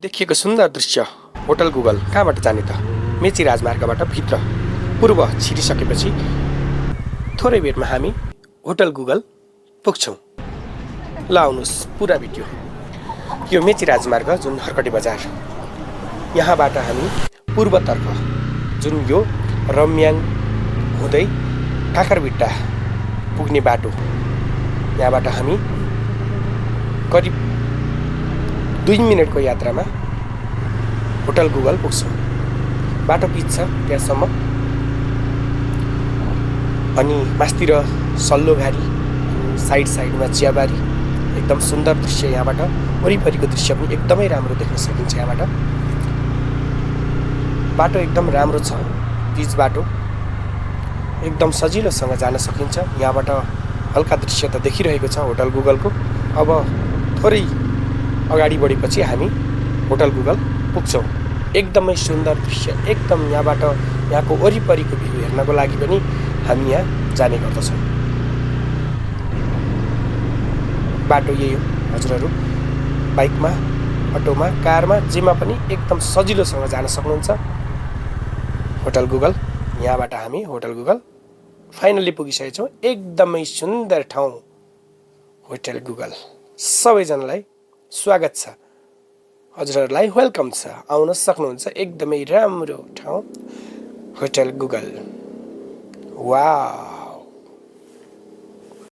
देखिएको सुन्दर दृश्य होटल गुगल कहाँबाट जाने त? मेची राजमार्गबाट भित्र पूर्व छिरिसकेपछि थोरै बेरमा हामी होटल गुगल पुग्छौँ। ल आउनुहोस् पुरा भिडियो। यो मेची राजमार्ग जुन हर्कटी बजार, यहाँबाट हामी पूर्वतर्फ जुन यो रम्याङ हुँदै काँकरबिट्टा पुग्ने बाटो, यहाँबाट हामी करिब 2 मिनटको यात्रामा होटल गुगल पुग्छौँ। बाटो पिच छ त्यहाँसम्म, अनि मास्तिर सल्लोघारी, साइडमा चियाबारी, एकदम सुन्दर दृश्य। यहाँबाट वरिपरिको दृश्य पनि एकदमै राम्रो देख्न सकिन्छ। यहाँबाट बाटो एकदम राम्रो छ, पिच बाटो, एकदम सजिलोसँग जान सकिन्छ। यहाँबाट हल्का दृश्य त देखिरहेको छ होटल गुगलको। अब थोरै अगाडि बढेपछि हामी होटल गुगल पुग्छौँ। एकदमै सुन्दर दृश्य, एकदम यहाँबाट यहाँको वरिपरिको भ्यू हेर्नको लागि पनि हामी यहाँ जाने गर्दछौँ। बाटो यही हो, हजुरहरू बाइकमा, अटोमा, कारमा, जेमा पनि एकदम सजिलोसँग जान सक्नुहुन्छ। होटल गुगल, यहाँबाट हामी होटल गुगल फाइनल्ली पुगिसकेका छौँ। एकदमै सुन्दर ठाउँ होटल गुगल। सबैजनालाई स्वागत छ, हजुरहरूलाई वेलकम छ, आउन सक्नुहुन्छ। एकदमै राम्रो ठाउँ होटल गुगल। वाह।